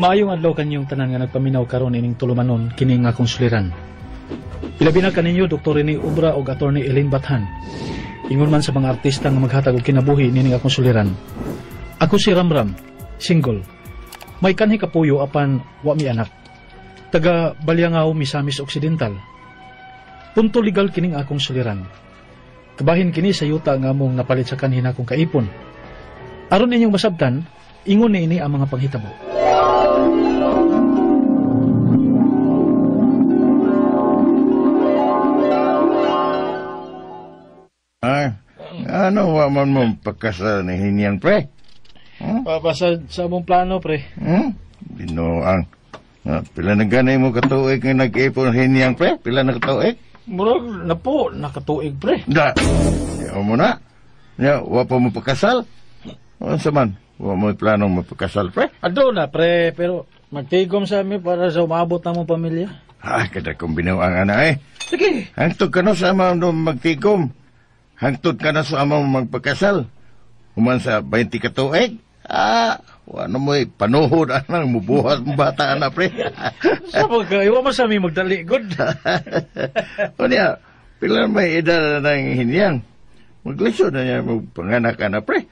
Maayong adlaw kanyong tanan nga nagpaminaw karon ining tulumanon kini nga akong suliran. Ilabi na kaninyo Dr. Rene Obra og Attorney Elaine Bathan. Ingon man sa mga artista nga maghatag og kinabuhi nining akong suliran. Ako si Ramram, single. May kanhi kapuyo apan wa mi anak. Taga Baliangao, Misamis Occidental. Punto legal kining akong suliran. Kabahin kini sa yuta nga among napalit sa kanhi nakong kaipon. Aron ninyong masabtan, ingon niini ang mga panghitabo. Ah, ano wa man mo pagkasal ni Hinyan, pre? Hmm? Basta sa among plano, pre. Hmm? Binuang. Pila na ganay mo katuig nga nag-ipon Hinyang, pre? Pila na katuig? Murag na po, nakatuig, pre. Da, yaw mo na. Ya, wa pa mo pagkasal? Unsa man? Wa mo planong mapagkasal, pre? Ado na, pre, pero magtigom sa amin para sa umabot na mong pamilya. Ah, kada kong binuang ana eh. Sige. Hangtod ka na sa ama magtigom. Hangtod ka na sa amang magpagkasal. Human sa 20 katuig. Ah, wano mo'y panuhod anang mubuhat mong bata na, pre. Sa pagka, iwa mo sa aming magdaligod. O niya, pila may edad na ng Hinyang. Maglisod na niya magpanganak ka na, pre.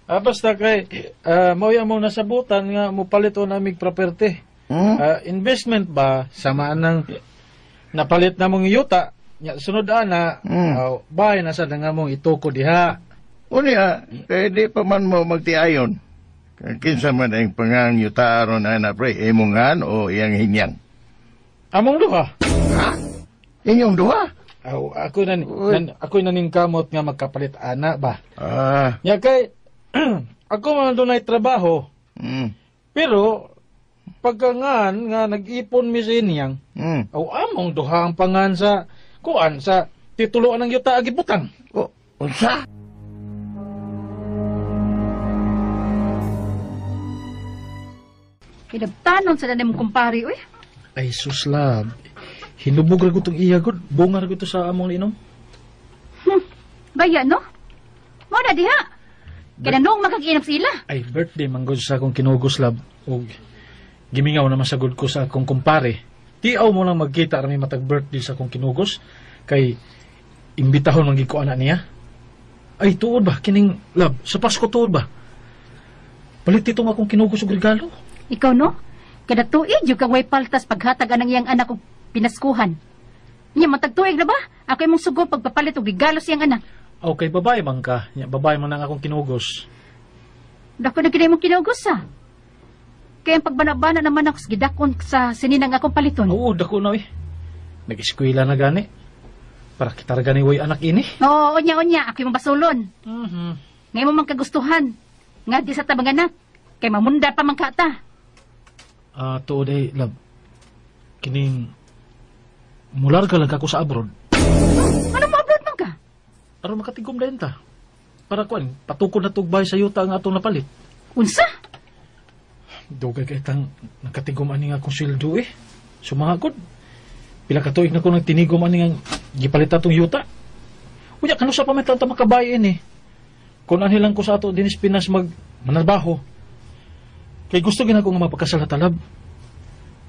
Ah, basta kay, mauya mo nasabutan nga mupalit o namig property. Hmm? Investment ba, samaan ng napalit na mong yuta, ya, sunod ana, bahay na sa nga mong ituko diha. O niya, eh, di pa man mo magtiayon. Kinsa man ang pangangyuta aron na, pre, imongan o iyang Hinyang? Among duha. Ha? Inyong duha? Aw, ako nan, ako naningkamot nga magkapalit ana ba. Ah. Ya kay ako man dunay trabaho. Mm. Pero pagkangan nga nag-ipon mi sa Hinyang, aw among duha ang pangan sa kuan sa tituloan ng yuta agi butang. O, unsa? Kinabtanon sa nanim kumpare, uy. Ay, suslab. Hinubog ra gutong iya gud, bunga ra guto sa among linom. Baya no? Mo na diha. Kinanong makag-inom sila. Ay, birthday man gud sa akong kinugos, lab. Og gimingaw na masagod ko sa akong kumpare. Tiaw mo lang magkita rami matag birthday sa akong kinugos kay imbitahon man gid ko ana niya. Ay, tuod ba kining lab sa Pasko tuod ba? Palit itong akong kinugos og regalo. Ikaw no? Kada tuig jud kang way paltas paghatag anang iyang anak og pinaskuhan. Nya matag tuig na ba? Ako imong sugo pagpapalit og regalo sa iyang anak. Okay, babae man ka. Nya babae man ang akong kinugos. Dako na gid imong kinugos sa. Kaya ang pagbana-bana naman ako sa gidakon sa sininang akong paliton. Oo, dako na eh. Nag-eskwela na gani. Para kita ra gani way anak ini. Oo, unya-unya, ako imong basulon. Mhm. Ngayon mo man kagustuhan. Nga di sa tabang anak. Kay mamunda pa man ka ta. Ah, tuod ay, love. Kining mularga lang ako sa abroad. Ano mo abroad man ka? Aron makatigom dayon ta. Para kuan, patukod na tugbay sa yuta ang atong napalit. Unsa? Dugay kay tang nakatigom ani nga akong sweldo eh. Sumagod. Pila ka tuig na ko nagtinigom ani nga gipalit atong yuta. Unya kanu sa pa man ta makabayin eh. Kun anhi lang ko sa ato dinis Pinas mag manarbaho. Kay gusto gid ako nga mapakasal na talab.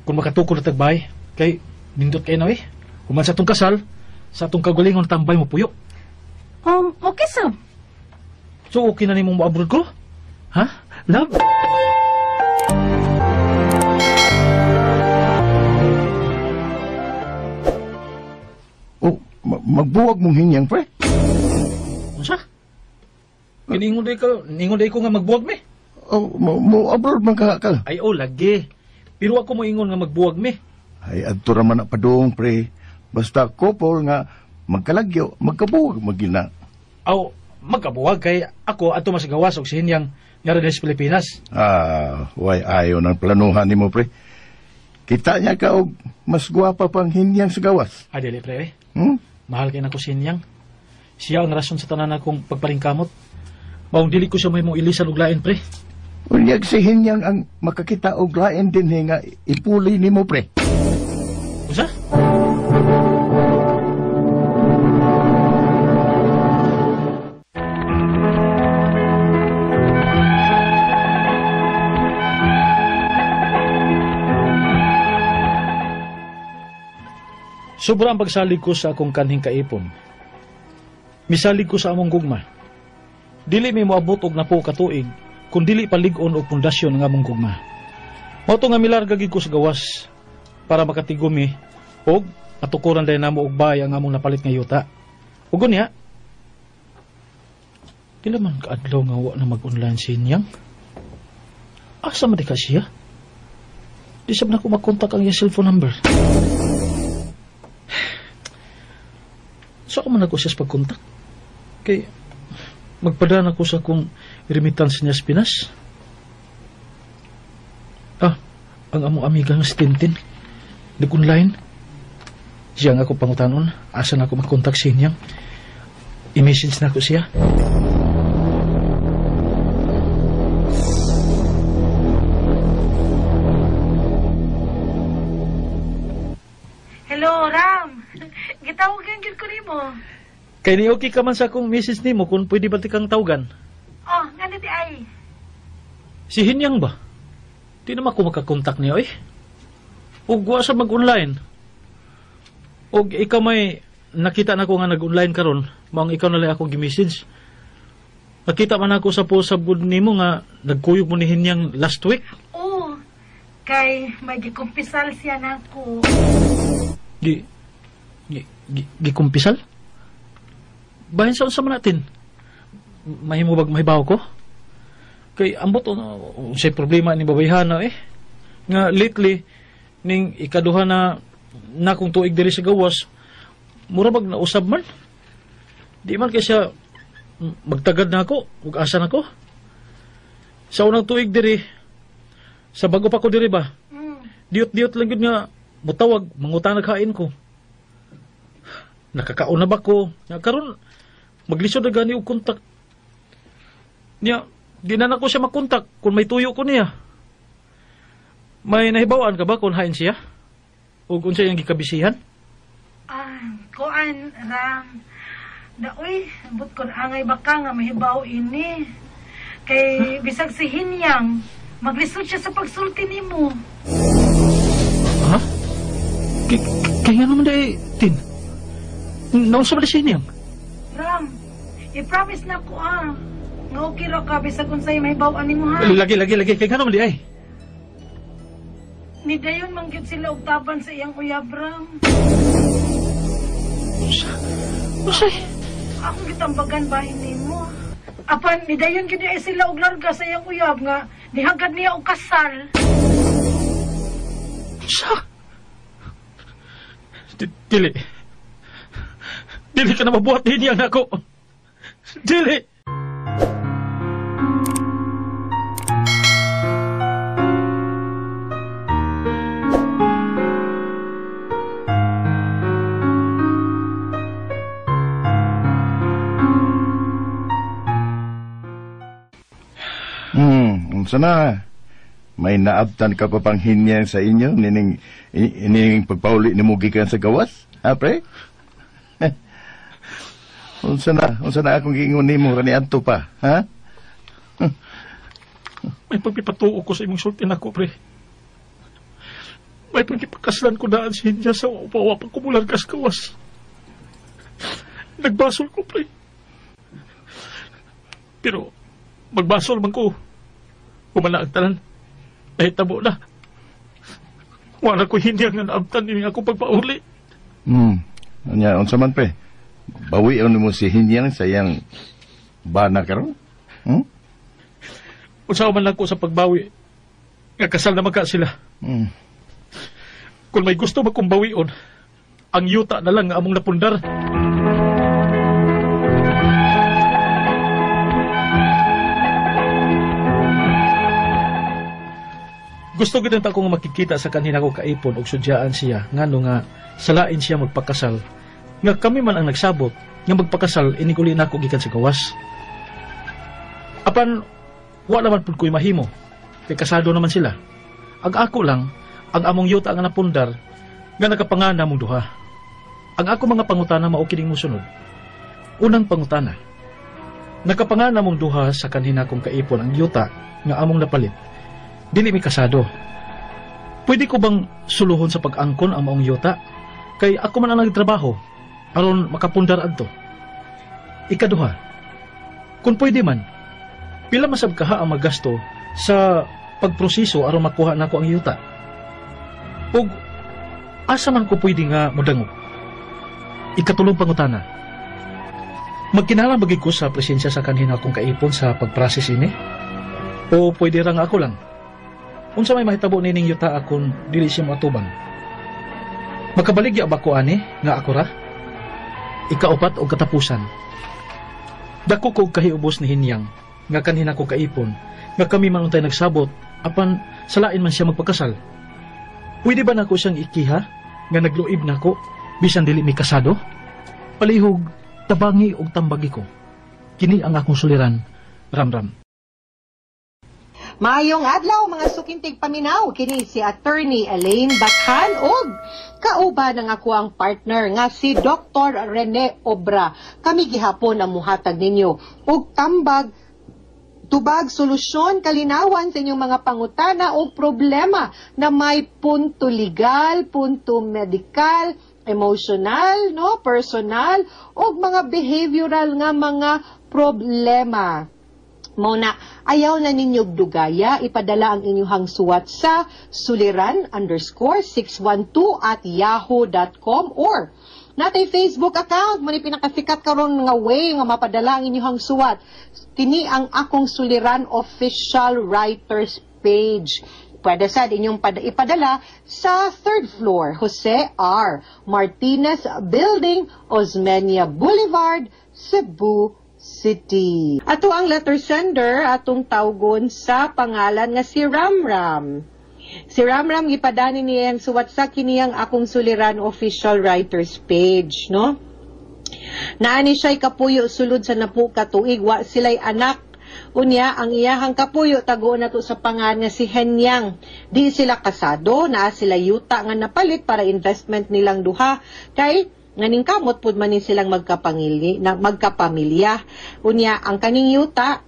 Kun makatukod na tagbay, kay nindot kay na eh. Human sa atong kasal, sa atong kagalingon tambay mo puyo. Okay sab. So okay na nimong moabroad ko? Ha? Love? Oh, magbuwag mong Hinyang, pre. Unsa? Kiningon day ko, ningon day ko nga magbuwag mi. Oh, mo abroad man ka ka. Ay, oh, lagi. Pero ako moingon nga magbuwag mi. Ay, adto ra man na padung, pre. Basta couple nga magkalagyo, magkabuwag magina. Aw, magkabuwag kay ako adto masigawas og si Hinyang nga rin sa Pilipinas. Ah, way ayo ng planuhan nimo, pre. Kita niya ka og mas gwapa pang Hinyang sa gawas. Ay, dili, pre. Eh. Hmm? Mahal kay nako si Hinyang. Siya ang rason sa tanan akong pagparingkamot. Maong dili ko siya may mong ilisan og lain, pre. Unyag si Hinyang ang makakita og lain din nga ipuli nimo, pre. Unsa? Sobra ang pagsalig ko sa akong kanhing kaipon. Misalig ko sa among gugma. Dili mi moabot og napo ka tuig kun dili palig-on og pundasyon ang among gugma. Mao to nga milarga gid ko sa gawas para makatigom mi og matukuran dayon namo og bay ang among napalit nga yuta. Ug unya, pila man kaadlaw nga wa na mag-online si Inyang? Asa man di ka siya? Di sab na ko makontak ang iyang cellphone number. So ako man ako siya sa pagkontak. Kay magpadaan ako sa akong remittance niya sa Pinas. Ah, ang among amiga nga si Tintin. Nag-online. Siya nga ako pangutanon. Asa na ako magkontak sa inyang. I-message na ako siya. Hello, Ram. Gitawagan gyud ko nimo. Kay ni okay ka man sa akong message nimo kung pwede ba ti kang tawagan. Oh, ngano di ay? Si Hinyang ba? Di naman ako makakontak niya eh. Ug wa sa mag-online. Og ikaw may nakita na ko nga nag-online karon, maong ikaw na lang ako gi-message. Nakita man ako sa post sa good nimo nga nagkuyog mo ni Hinyang last week. Oo. Kay may gikumpisal siya nako. Gi gi gi gikumpisal? Bahin sa unsa man natin? Mahimo bag mahibaw ko? Kay ambot unsay problema ni babayhana eh. Nga lately ning ikaduha na nakong tuig diri sa gawas, mura bag nausab man. Di man kay siya magtagad na ako ug asa nako. Sa unang tuig diri, sa bago pa ko diri ba? Diot-diot lang gyud nga mutawag, mangutana kain ko. Nakakaon na ba ko? Nga karon maglisod na gani og kontak. Niya, di na nako siya makontak kung may tuyo ko niya. May nahibaw-an ka ba kung hain siya? O kung siya yung gikabisihan? Ah, kuan, Ram. Daoy, ambot kon angay baka nga mahibaw ini. Kay bisag si Hinyang, maglisod siya sa pagsulti nimo. Ha? Kaya naman dahil, Tin. Naunsa ba si Hinyang? Ram, i-promise na ko ah. Nga okay ra ka, bisag unsay mahibaw-an nimo ha. Lagi, lagi, lagi. Kaya nga naman di ay. Nidayon man gyud sila og taban sa iyang uyab, Ram. Usay? Akong gitambagan bahin nimo. Apan nidayon gyud ay sila og larga sa iyang uyab nga nihagad niya og kasal. Sa? Dili. Dili ka na mabuhat din niya nako. Dili. Unsa na? May naabtan ka pa pang hinyang sa inyo nining ining pagpauli nimo gikan sa gawas? Ha, pre? Unsa na? Unsa na akong giingon nimo kaniadto pa, ha? May pagpipatuo ko sa imong sulti nako, pre. May pagpipakaslan ko daan si hinya sa upawa pang kumulargas gawas. Nagbasol ko, pre. Pero magbasol man ko. Kumala ang tanan. Nahitabo na. Wala ko hindi ang naabtan ni akong pagpauli. Anya, unsa man, pre? Bawion nimo si Hinyang sa iyang bana karon? Unsa man lang ko sa pagbawi. Nga kasal na magka sila. Kung may gusto magkong bawion, ang yuta na lang nga among napundar. Gusto gid ta akong makikita sa kanina ko kaipon og sudyaan siya ngano nga salain siya magpakasal. Nga kami man ang nagsabot nga magpakasal inig uli nako gikan sa gawas. Apan wala man pud ko'y mahimo kay kasado naman sila. Ang ako lang ang among yuta nga napundar nga nakapangana mong duha. Ang ako mga pangutana mao kining mosunod. Unang pangutana. Nakapangana mong duha sa kanhina kong kaipon ang yuta nga among napalit. Dili mi kasado. Pwede ko bang suluhon sa pag-angkon ang maong yuta? Kay ako man ang nagtrabaho aron makapundar adto. Ikaduha, kung pwede man, pila masab kaha ang magasto sa pagproseso aron makuha nako ang yuta? Ug asa man ko pwede nga modangop? Ikatulong pangutana, magkinahanglan ba gyud ko sa presensya sa kanhi nakong kaipon sa pag-process ini? O pwede ra nga ako lang? Unsa may mahitabo nining yuta akon dili siya moatubang? Makabaligya ba ko ani nga ako ra? Ikaupat og katapusan, dako ko kahiubos ni Hinyang nga kanhi nako kaipon nga kami man untay nagsabot apan sa lain man siya magpakasal. Pwede ba nako siyang ikiha nga nagluib nako bisan dili mi kasado? Palihog tabangi og tambagi ko. Kini ang akong suliran, Ramram. Maayong adlaw, mga suking tigpaminaw, kini si Attorney Elaine Bathan og kauban ang ako ang partner nga si Dr. Rene Obra. Kami gihapon ang muhatag ninyo og tambag, tubag, solusyon, kalinawan sa inyong mga pangutana o problema na may punto legal, punto medical, emotional, no, personal o mga behavioral nga mga problema. Mao na, ayaw na ninyo dugaya, ipadala ang inyong suwat sa suliran_612@yahoo.com or natay Facebook account, mao ni pinakasikat karon nga way nga mapadala ang inyong suwat. Kini ang Akong Suliran Official Writers page. Pwede sad inyong ipadala sa third floor, Jose R. Martinez Building, Osmeña Boulevard, Cebu City. Ato ang letter sender, atong tawgon sa pangalan nga si Ramram. Si Ramram, gipadani niya ang suwat sa kiniyang Akong Suliran Official Writers page, no? Naani siya'y kapuyo sulod sa 10 ka tuig, wa sila'y anak. Unya, ang iyahang kapuyo, tagoon na to sa pangan nga si Henyang. Di sila kasado, naa sila yuta nga napalit para investment nilang duha. Kay, nganing kamot pud man ni silang na, magkapamilya. Unya, ang kaning yuta,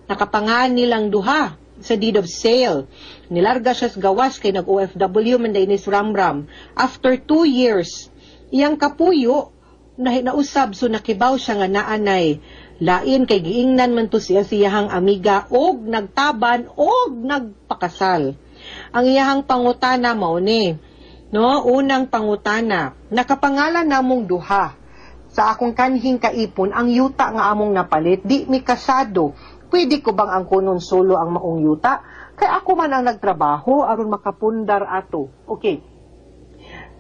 nakapangan nilang duha sa deed of sale. Nilarga siya sa gawas kay nag-OFW man ni Ramram. After 2 years, iyang kapuyo, na nausab, so nakibaw siya nga naanay lain kay giingnan man to siya siyahang amiga og nagtaban og nagpakasal. Ang iyahang pangutana mao ni, no? Unang pangutana, nakapangalan namong duha sa akong kanhing kaipon ang yuta nga among napalit, di mi kasado. Pwede ko bang angkonon solo ang maong yuta? Kay ako man ang nagtrabaho aron makapundar ato. Okay.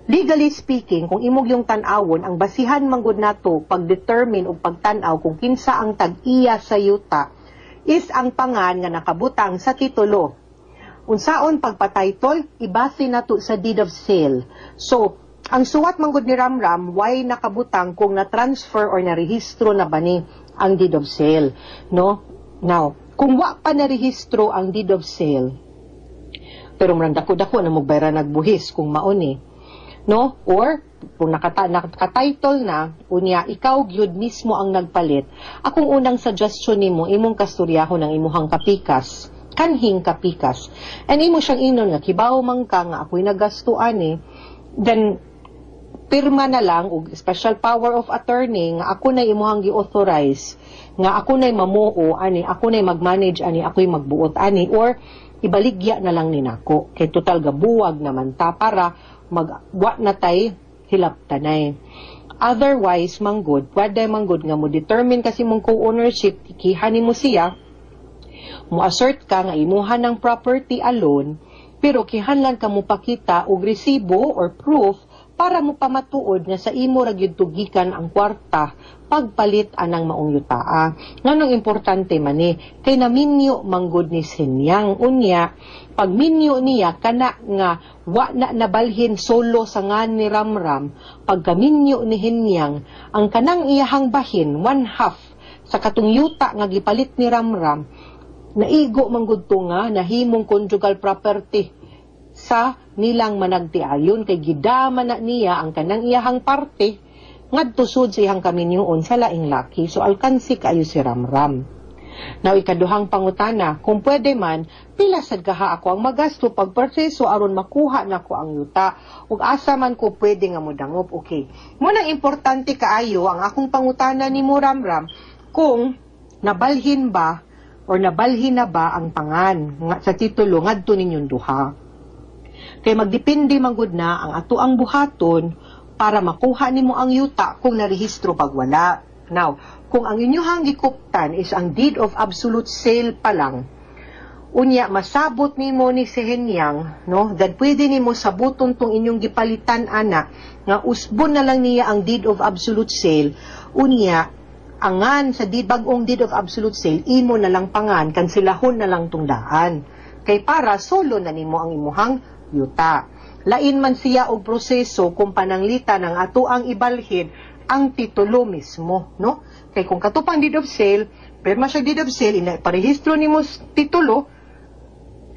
Legally speaking, kung imong yung tan-awon, ang basihan manggod nato pag-determine o pagtan-aw kung kinsa ang tag-iya sa yuta is ang pangan nga nakabutang sa titulo. Unsaon pagpa-title, ibase nato sa deed of sale. So, ang suwat manggod ni Ramram, why nakabutang kung na-transfer or narehistro na ba ni ang deed of sale, no? Now, kung wa pa narehistro ang deed of sale, pero murang dako-dako na mugbayra nagbuhis kung mauni, no? Or kung nakatitle na, unya ikaw gyud mismo ang nagpalit, akong unang suggestion nimo, imong kastoryahon ang imuhang kapikas, kanhing kapikas. And imo siyang inon nga kibaw man ka nga ako'y nagasto ani, then pirma na lang og special power of attorney nga ako na imuhang gi-authorize nga ako na'y mamuo ani, ako na'y mag-manage ani, ako'y magbuot ani, or ibaligya na lang ni nako kay total gabuwag naman ta para magwa na tay hilaptanay. Otherwise manggod, pwede manggod nga mo determine kasi mong co-ownership, ikiha nimo siya, mo assert ka nga imuha ng property alone, pero kinahanglan ka mo pakita og resibo or proof para mo pamatuod nga sa imo ra gyud tugikan ang kwarta pagpalit anang maong yutaa. Nganong importante man ni? Kay naminyo manggod ni Sinyang. Unya, pag minyo niya kana nga wa na nabalhin solo sa ngan ni Ramram, pagkaminyo ni Hinyang, ang kanang iyahang bahin, one half sa katong yuta nga gipalit ni Ramram, naigo manggod to nga nahimong conjugal property sa nilang managtiayon kay gidama na niya ang kanang iyahang parte ngadto sud sa iyang kaminyoon sa laing laki. So alkansi kaayo si Ramram. Now, ikaduhang pangutana, kung pwede man, pila sad kaha ako ang magasto pag proseso aron makuha nako ang yuta ug asa man ko pwede nga modangop? Okay. Munang importante kaayo ang akong pangutana nimo, Ramram, kung nabalhin ba or nabalhin na ba ang pangan nga sa titulo ngadto ninyong duha. Kay magdepende man gud na ang ato ang buhaton para makuha nimo ang yuta kung narehistro pag wala. Now, kung ang inyuhang gikuptan is ang deed of absolute sale pa lang, unya masabot nimo ni si Henyang, no? Then pwede nimo sabuton tong inyong gipalitan ana nga usbon na lang niya ang deed of absolute sale. Unya angan sa deed, bag-ong deed of absolute sale, imo na lang pangan, kansilahon na lang tong daan. Kay para solo na nimo ang imuhang yuta. Lain man siya og proseso kung pananglitan ang ato ang ibalhin ang titulo mismo, no? Kay kung katupang deed of sale, pirma siya deed of sale, ina parehistro nimo titulo,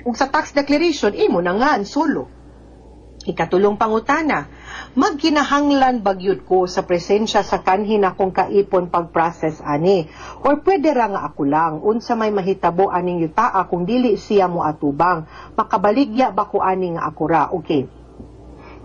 ug sa tax declaration imo na nga ang solo. Ikatulong pangutana, magkinahanglan bagyud ko sa presensya sa kanhi nakong kaipon pag-process ani? Or pwede ra nga ako lang? Unsa may mahitabo aning yutaa kung dili siya mo atubang? Makabaligya ba ko ani nga ako ra? Okay.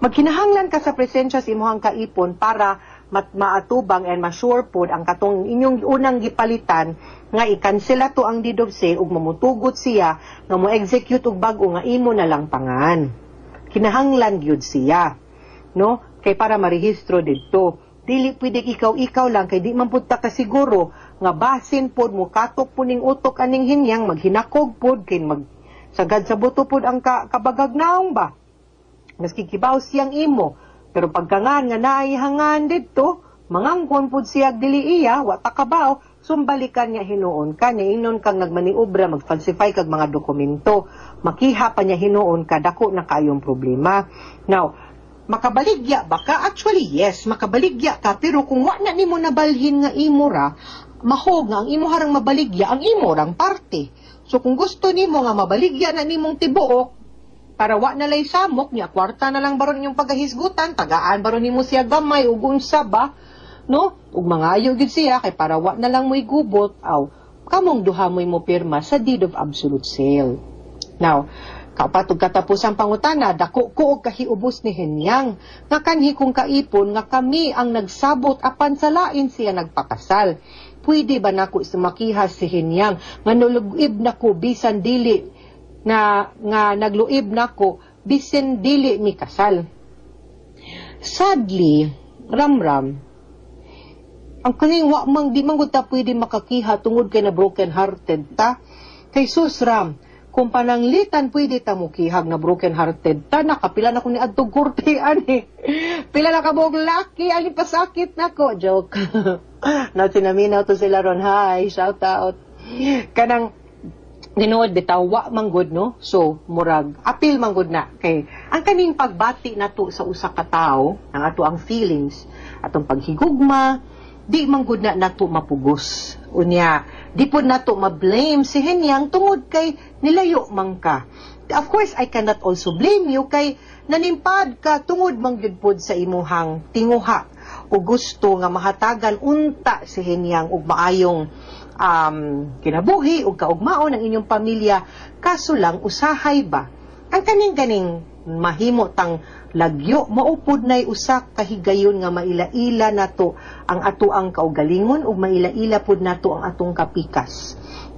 Magkinahanglan ka sa presensya sa imuhang kaipon para maatubang and ma-sure pod ang katong inyong unang gipalitan nga i-cancel to ang deed of sale ug mamutugot siya nga mo execute og bag-o nga imo na lang pangan. Kinahanglan gyud siya, no? Kay para marehistro didto. Dili pwede ikaw-ikaw lang kay di man pud ta kasiguro nga basin pod mo katok puning utok aning Hinyang, maghinakog pod kay mag sagad sa buto pod ang kabagag naong ba. Maski kibaw siyang imo, pero pagkangan nga naay hangan didto, mangangkon pud siya dili iya, wa ta kabaw, sumbalikan niya hinuon ka, niingnon kang nagmaniobra, magfalsify kag mga dokumento, makiha pa niya hinuon ka, dako na kayong problema. Now, makabaligya ba ka? Actually, yes, makabaligya ka, pero kung wa na nimo nabalhin nga imo ra, mahog nga ang imo harang mabaligya, ang imo rang parte. So kung gusto nimo nga mabaligya na nimong tibuok, para wa na lay samok niya, kwarta na lang baron inyong pagahisgutan, tagaan baron nimo siya gamay ug unsa ba, no? Ug mangayo gyud siya kay para wa na lang mo'y gubot, aw kamong duha mo'y mo pirma sa deed of absolute sale. Now, kapatog katapusang pangutana, dako ko og kahiubos ni Henyang, nga kanhi kong kaipon nga kami ang nagsabot apan sa lain siya nagpakasal. Pwede ba nako sumakiha si Henyang nga nuluib nako bisan dili na nga nagluib nako bisan dili mi kasal? Sadly, Ramram, ang kaning wa mang di man gud ta pwede makakiha tungod kay na broken hearted ta. Kay sus, Ram, kung pananglitan pwede ta mukihag na broken hearted ta, nakapila na ko ni adto korte ani. Pila na ka buok laki ang ipasakit nako, joke. Na tinaminaw to sila ron, hi, shout out. Kanang tinuod bitaw wa man gud, no? So murag apil man gud na kay ang kaning pagbati nato sa usa ka tawo, ang ato ang feelings, atong paghigugma, di man gud na nato mapugos. Unya di pod nato ma-blame si Henyang tungod kay nilayo man ka. Of course, I cannot also blame you kay nanimpad ka tungod man gyud pod sa imuhang tinguha o gusto nga mahatagan unta si Henyang og maayong kinabuhi ug kaugmaon ang inyong pamilya. Kaso lang usahay ba ang kaning ganing mahimo tang lagyo, maupod nay usa ka higayon nga maila-ila nato ang ato ang kaugalingon ug maila-ila pud nato ang atong kapikas.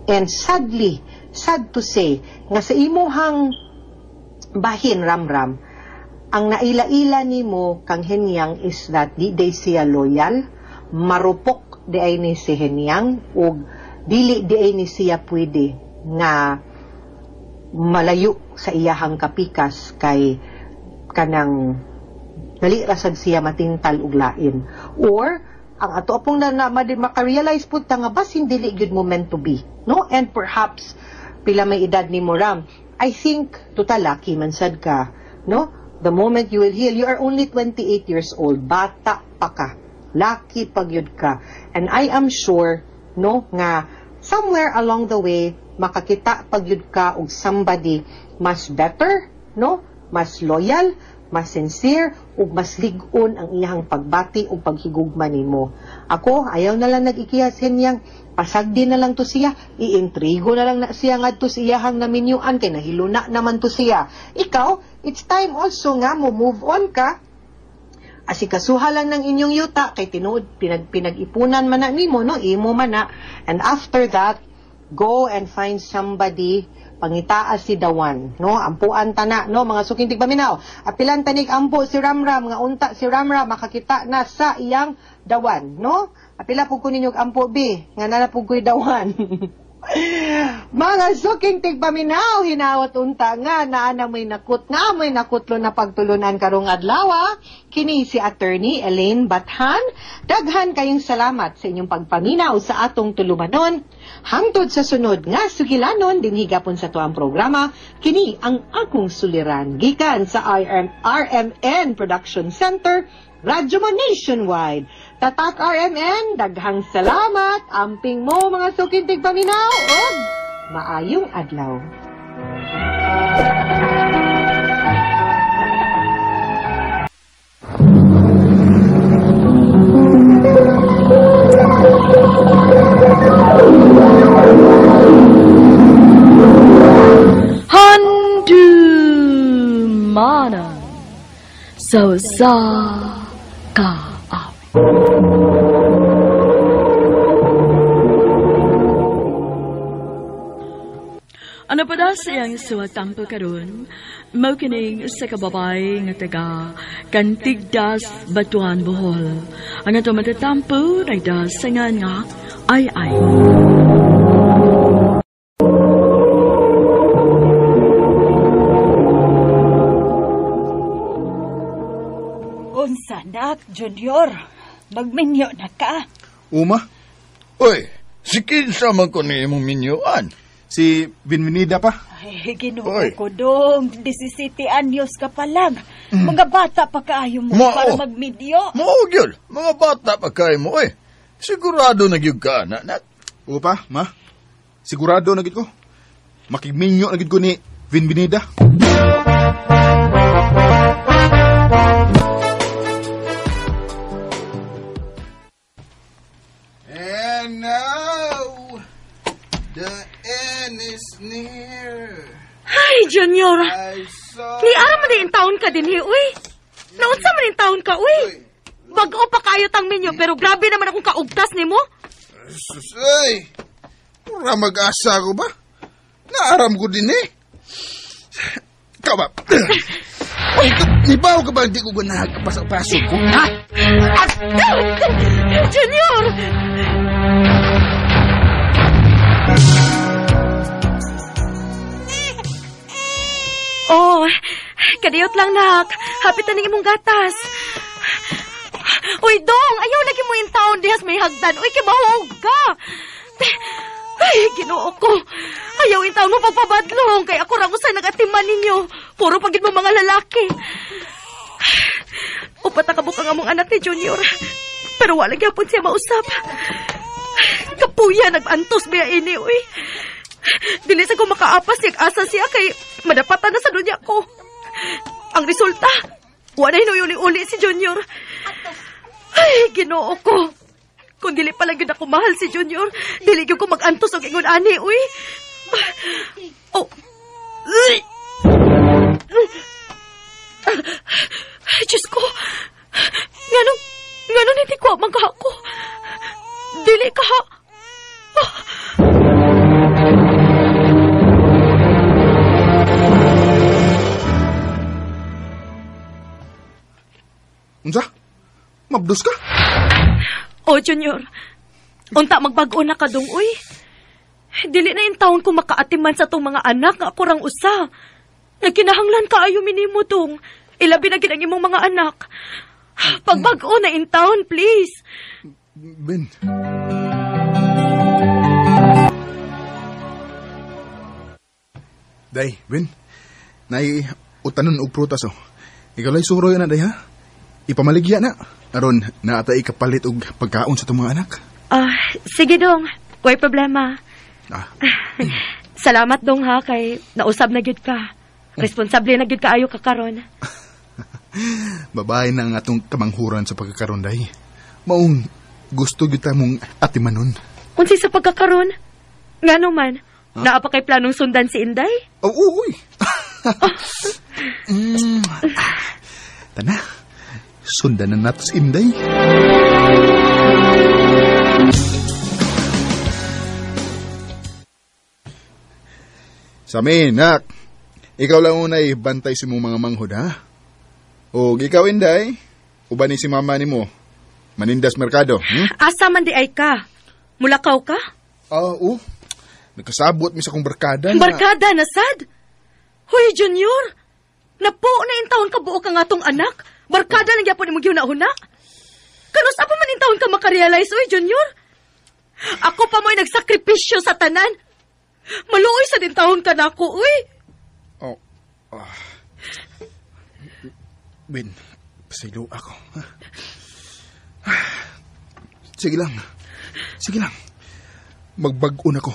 And sadly, sad to say nga sa imuhang bahin, Ramram, ang naila-ila nimo kang Henyang is that di day siya loyal, marupok di ay ni si Henyang ug dili di ay ni siya pwede nga malayo sa iyahang kapikas kay kanang dali ra sad siya matintal og lain, or ang ato apong na maka-realize pud ta nga basin dili gyud mo meant to be, no? And perhaps pila may edad ni mo, Ram? I think total lucky man sad ka, no? The moment you will heal, you are only 28 years old, bata pa ka, lucky pag yun ka. And I am sure, no, nga somewhere along the way makakita pag yun ka og somebody mas better, no, mas loyal. mas sincere ug mas lig-on ang iyang pagbati ug paghigugma nimo. Ako, ayaw na lang nag-ikiyas hinyang pasagdi na lang to siya, iintrigo na lang na siya ngadto sa iyahang naminyuan kay nahiluna naman to siya. Ikaw, it's time also nga mo move on ka. Asikasuha lang ng inyong yuta kay tinuod pinag-ipunan man na nimo, no, imo man na. And after that, go and find somebody, pangitaa si Dawan, no, ampuan tana, no, mga suking tigpaminaw. Apilan tanig ampo si Ramram nga unta si Ramram makakita na sa iyang Dawan, no? Apila pug ko ninyo ampo bi nga nana pug ko'y Dawan. Mga suking tigpaminaw, hinawat unta nga naa na may nakut nga may nakutlo na pagtulunan karong adlaw. Kini si Attorney Elaine Bathan. Daghan kayong salamat sa inyong pagpaminaw sa atong tulumanon. Hangtod sa sunod nga sugilanon dinhi gapon sa tuang programa, kini ang akong suliran gikan sa RMN Production Center, Radyo Mo Nationwide. Tatak RMN, daghang salamat. Amping mo mga suking tigpaminaw og maayong adlaw. Handumanan so sa ka. Ano pa da siyang suwatampo karon? Mao kining sa kababay nga taga Kantigdas, Batuan, Bohol. Ang ato matatampo nagdasangan nga ay ay. Unsa nak, Junior? Magminyo na ka. Uma? Uy, si kinsa man ko ni imong minyuan? Si Bienvenida pa. Ay, ginoo ko dong. 17 anyos ka pa lang. Mga bata pa kaayo mo para magminyo. Mao gyud, mga bata pa kaayo mo eh. Sigurado na gyud ka na. Upa, ma. Sigurado na gyud ko. Makigminyo na gyud ko ni Bienvenida. And now, the end is near. Ay, Junior! Ni ara man din taon ka din, uy. Naunsa man din taon ka, uy. Bag-o pa kayo tang minyo, pero grabe naman akong kaugtas nimo. Jesus, ay. Mura mag-asa ko ba? Naaram ko din eh. Ikaw ba? Uy, ibaw ka ba hindi ko ganahan kapasok-pasok ko? Ha? Junior! Oh, kadiyot lang, nak. Hapit na ning imong gatas. Uy, dong! Ayaw lagi mo in town dihas may hagdan. Uy, kibahog ka! Ay, ginoo ko. Ayaw in town mo pagpabadlong. Kay ako ra usay nagatiman ninyo. Puro pagid mo mga lalaki. Upat na kabuk ang among anak ni Junior. Pero wala gyapon siya mausap. Kapuya, nag-antos biya ini, uy. Dili sa ko makaapas siya, asa siya kay madapatan na sa dunya ko. Ang resulta, wala hinuyuli-uli si Junior. Ay, ginoo ko. Kung dili pala gyud ako mahal si Junior, dili gyud ko mag-antos og ingon ani, uy. Oh. Ay, Diyos ko. Nganong hindi ko amang ako. Dili ka. Unsa? Mabdos ka? Oh, Junior. Unta magbag-o na ka dong, uy. Dili na yung taon ko makaatiman sa tong mga anak nga ako rang usa. Nagkinahanglan ka ayo minimo dong. Ilabi na gid ang imong mga anak. Pagbag-o na in town, please. Ben. Day, Ben. Nay, utanon og prutas, oh. Ikaw lay suroy na, day, ha? Ipamaligya na. Aron, naatay kapalit og pagkaon sa itong mga anak. Sige, dong. Way problema. Ah. Salamat, dong, ha, kay nausab na gyud ka. Responsable na gyud kaayo ka karon. Babae na ang atong kamanghuran sa pagkakaroon, day. Maong gusto gyud ta mong atimanon. Unsay sa pagkakaroon? Ngano man? Huh? Naa pa kay planong sundan si Inday? Oh, uy. Tana, sundan na nato si Inday. Sami, nak. Ikaw lang unay bantay si mong mga manghod, ha? O ikaw, Inday, uban ni si mama ni mo. Manindas merkado, Asa man di ay ka? Mulakaw ka? Oo. Nagkasabot mi sa kong barkada na. Barkada na, sad? Hoy, Junior! Napo na intawon ka buok ang atong anak? Barkada na gyapon imong gihuna-huna? Kanus pa man intawon ka makarealize, oy, Junior? Ako pa mo'y nagsakripisyo sa tanan. Maluoy sa din taon ka na ako, uy! Oh. Win, pasaylo ako. Sige lang. Sige lang. Magbag-on ako.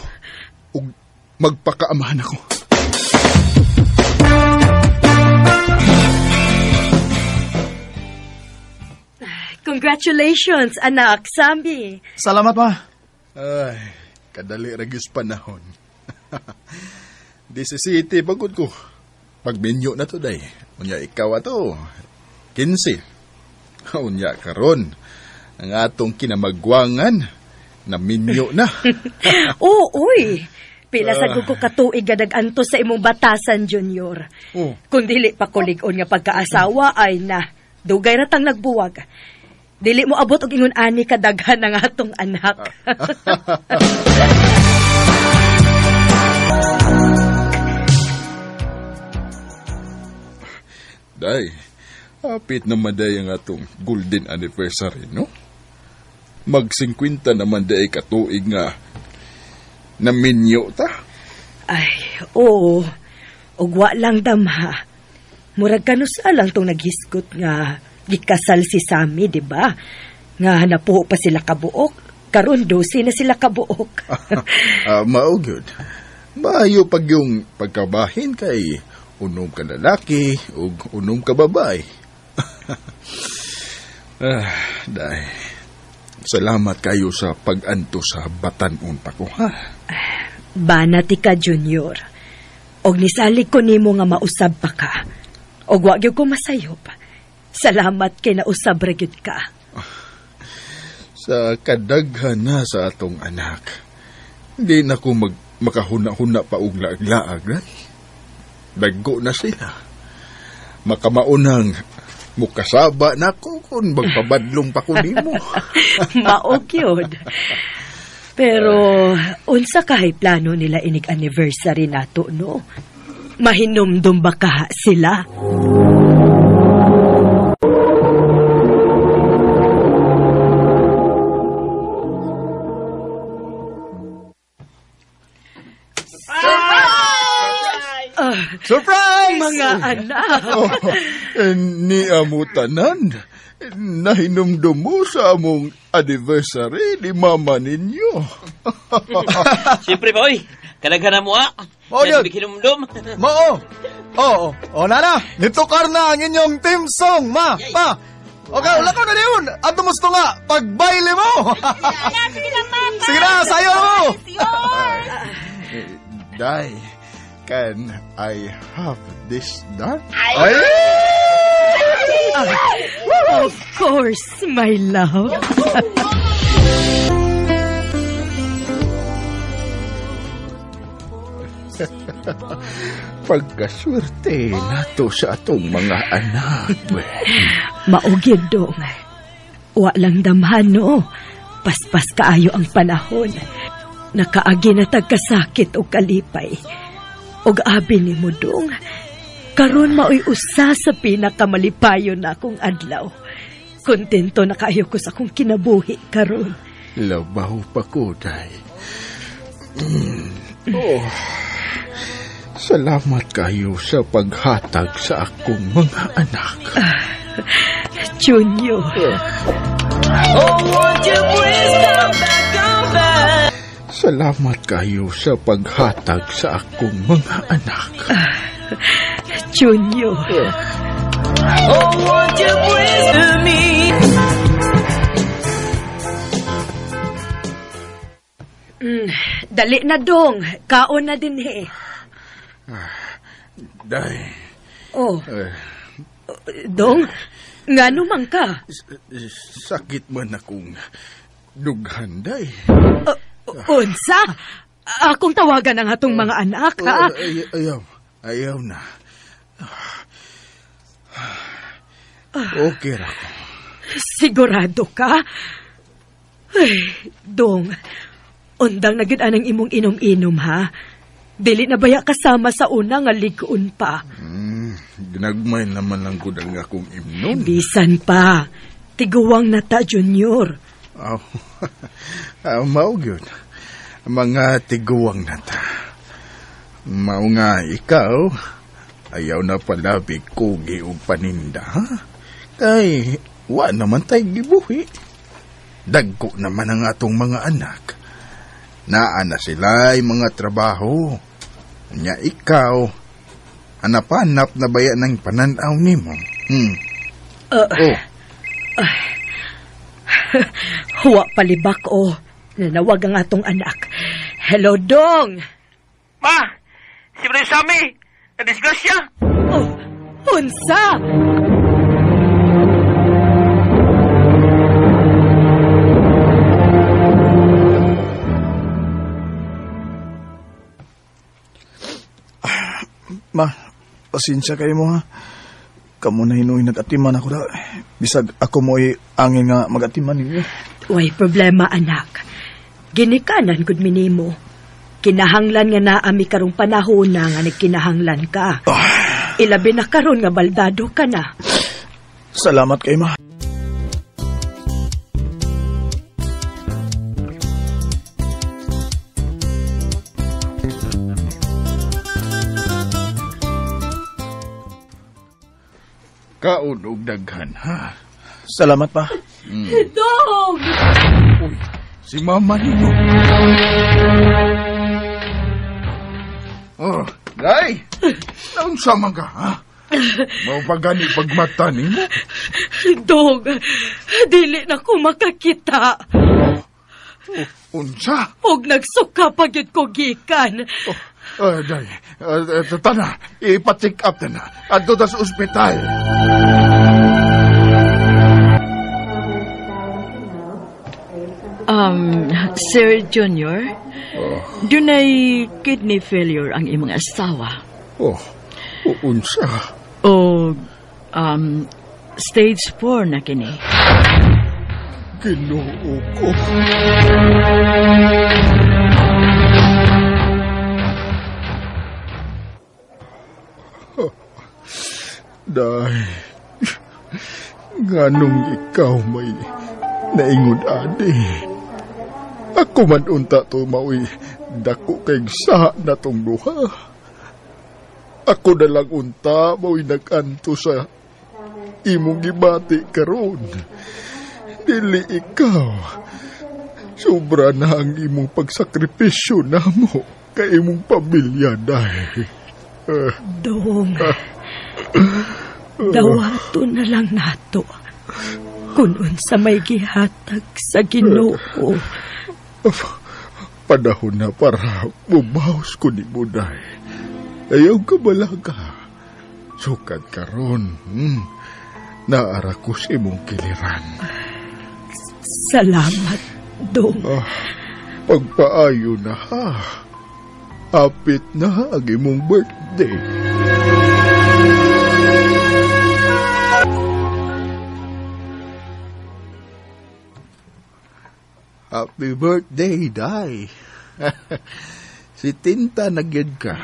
Ug magpakaamahan ako. Congratulations, anak, Sammy. Salamat, ma. Ay, kadali ragis panahon. Di sa city, pagod ko. Pagminyo na to, day. Unya, ikaw ato. 15. Unya, karon. Ang atong kinamagwangan, naminyo na. Oo, uy. Pila sa ko katuig nga nag-anto sa imong batasan, Junior. Oh. Kung dili pa kulig-on nga pagkaasawa, ay na. Dugay ra tang nagbuwag. Dili mo abot og ingon ani kadaghan ang atong anak. Day, hapit naman day ang atong golden anniversary, no? Mag-50 naman day katuig nga naminyo ta. Ay, oo. Ugwa lang damha. Murag kanusa lang tong naghisgot nga gikasal si Sammy, di ba? Nga napuho pa sila kabuok. Karon 12 na sila kabuok. Mao gyud. Maayo pag yung pagkabahin kay unom ka lalaki ug unom ka babae. Day. Salamat kayo sa pag-anto sa batan-on pa ko, ha? Banati ka, Junior. Og nisalig ko nimo nga mausab pa ka. Og wa gyud ko masayop. Salamat kay nausab ra gyud ka. Sa kadaghan na sa atong anak, hindi na ko makahuna-huna pa og laag-laag, right? Daggo na sila. Makamaunang mukasaba na ko kung magpabadlong pa ko nimo. Maog yun. Pero unsa kahay plano nila inig anniversary nato, no? Mahinumdum ba ka sila? Surprise! Mga anak! Oh, ni amo tanan, nahinumdum mo sa among anniversary ni mama ninyo. Siyempre ba, oy? Kalaghan mo, ah. Oh, yun. Hinumdum. Mo, oh. Oh, nana, nitukar na ang inyong team song, ma, pa. Okay, wala ka na yun. At tumusto nga, pagbaile mo. Sige na, mama. Sige na, sayo mo. Day, can I have this done? Ay! Of course, my love. Pagkaswerte nato sa atong mga anak. Maugid dong. Wa lang damhan, no? Paspas kaayo ang panahon. Nakaagi na tagkasakit o kalipay. Og abi ni mo dong. Karon maoy usa sa pinakamalipayon na akong adlaw. Kontento na kaayo ko sa akong kinabuhi karon. Labaw pa ko, day. Oh. Salamat kayo sa paghatag sa akong mga anak. Junior. Oh, won't you please come back, come back? Salamat kayo sa paghatag sa akong mga anak. Junior. Oh, won't you please to me? Dali na dong, kaon na din eh. Day. Oh. Dong, ngano man ka? Sakit man akong dughan, day. Unsa? Akong tawagan ang atong mga anak, ha? Ayaw na. Okay ra ko. Sigurado ka? Ay, dong, undang na gid anang imong inom-inom, ha? Dili na baya kasama sa una nga ligon pa. Ginagmay naman lang gud ang akong imnon. Bisan pa. Tiguwang na ta, Junior. Mao gyud. Mga tiguwang na ta. Mao nga ikaw, ayaw na palabi kugi og paninda, ha? Kay, wa naman tay gibuhi. Dagko naman ang atong mga anak. Naa na sila'y mga trabaho. Nya ikaw, hanap-hanap na baya ng pananaw nimo. Huwa palibak, oh. Nanawag ang atong anak. Hello, Dong! Ma! Si Brother Sammy! Nadisgrasya! Oh, unsa! Ma, pasensya kayo mo ha. Kamu na hinuy nag-atiman ako da. Bisag ako mo'y angin nga mag-atiman ninyo. Way problema, anak. Ginikanan gud minimo. Kinahanglan nga naami karong panahon na nga nagkinahanglan ka. Ilabi na karon nga baldado ka na. Salamat kay ma. Kaon og daghan, ha? Salamat pa. Dong! Uy, si mama ninyo. Oh, day! Naunsa man ka, ha? Mao pa gani pagmata nimo? Dong, dili na ko makakita. Unsa? Og nagsuka pa gyud ko gikan. Oh, day, tana, ipa-check up na na. Adto ta sa ospital. Sir Junior, dunay kidney failure ang imong asawa. Oh, unsa? O, stage 4 na kini. Ginoo ko. Day, nganong ikaw may naingon adi. Ako man unta to maoy dako kay sa na tong duha. Ako na lang unta maoy nag-anto sa imong gibati karon. Dili ikaw. Sobra na ang imong pagsakripisyo namo kay imong pamilya, day. Dong, dawato na lang nato kung unsa may gihatag sa Ginoo. Panahon na para bumaos ko ni Buday. Ayaw ka balaga. Sukad karon, naara ko sa imong kiliran. Salamat, Dong. Pagpaayo na ha. Apit na ang imong birthday. Happy birthday, Day. Si Tinta nagyad ka.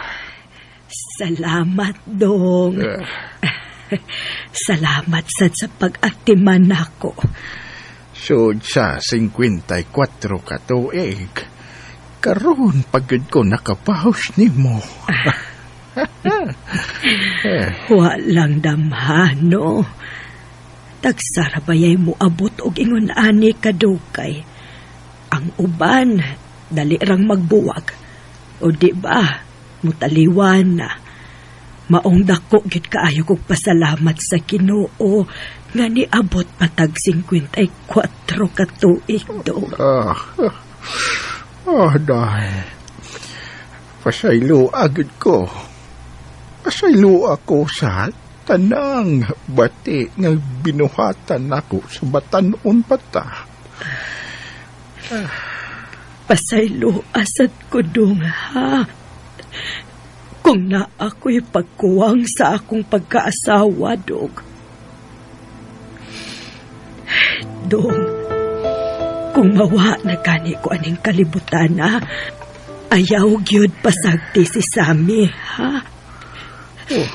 Salamat, Dong. Salamat sad sa pag-atiman nako. Sud sa 54 ka tuig. Karon pagod ko nakapahos nimo. Walang damhano. Tagsara bayay mo abot og ingon ani kadugay. Ang uban dali rang magbuwag. O di ba, mutaliwan na. Maong dako gid kaayo kog pasalamat sa Ginoo nga niabot patag 54 ka tuig dong. Dahil. Pasaylo agad ko. Pasaylo ako sa tanang bati nga binuhatan nako sa batanon pata. Pasaylo asad ko dong ha. Kung na ako'y pagkuwang sa akong pagkaasawa, dong. Dong, kung mawa na gani ko aning kalibutan na, ayaw gyud pasagti si Sammy, ha? Oh.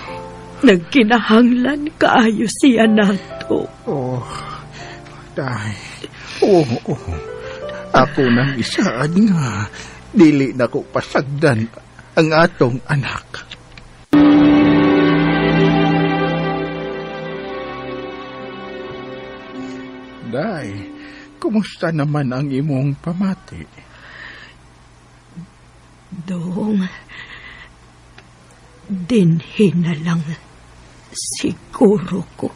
Nagkinahanglan kaayo siya nato. Oh, dahil. Oh, oh. Ako nang isaad nga, dili na ko pasagdan ang atong anak. Day, kumusta naman ang imong pamati? Dong, dinhi na lang siguro ko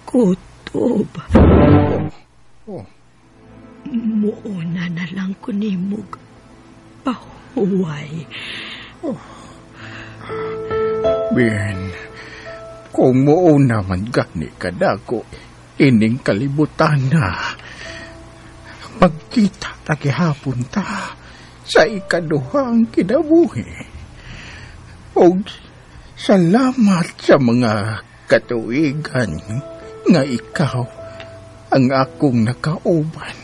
kutob. Oh. Muuna na lang ko nimog pahuway. Oh. Ben, kung muuna man gani kadako, ining kalibutan na, magkita ta gihapon ta sa ikaduhang kinabuhi. Og salamat sa mga katuigan nga ikaw ang akong nakauban.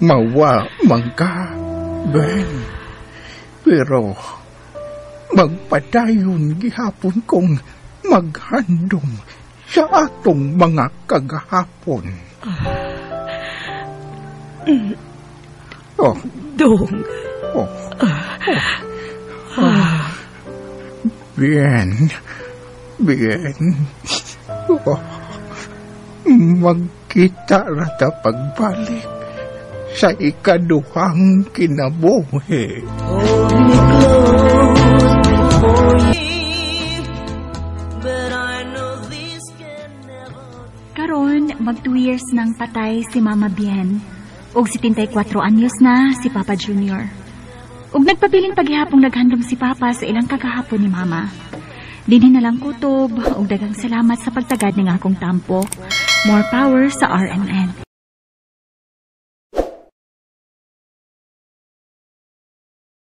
Mawa man ka, Ben. Pero magpadayon gihapon kong maghandom sa atong mga kagahapon. Oh. Dong. Oh. Oh. Bien. Bien. Oh. Magkita rata pagbalik sa ikaduhang kinabuhi. Hold me close before you, but I know this can never be. Karon, mag 2 years nang patay si Mama Bien. Og 74 anyos na si Papa Junior. Ug nagpabiling paghihapong naghandom si Papa sa ilang kagahapon ni Mama. Dinhi na lang kutob ug daghang salamat sa pagtagad ning akong tampo. More power sa RMN.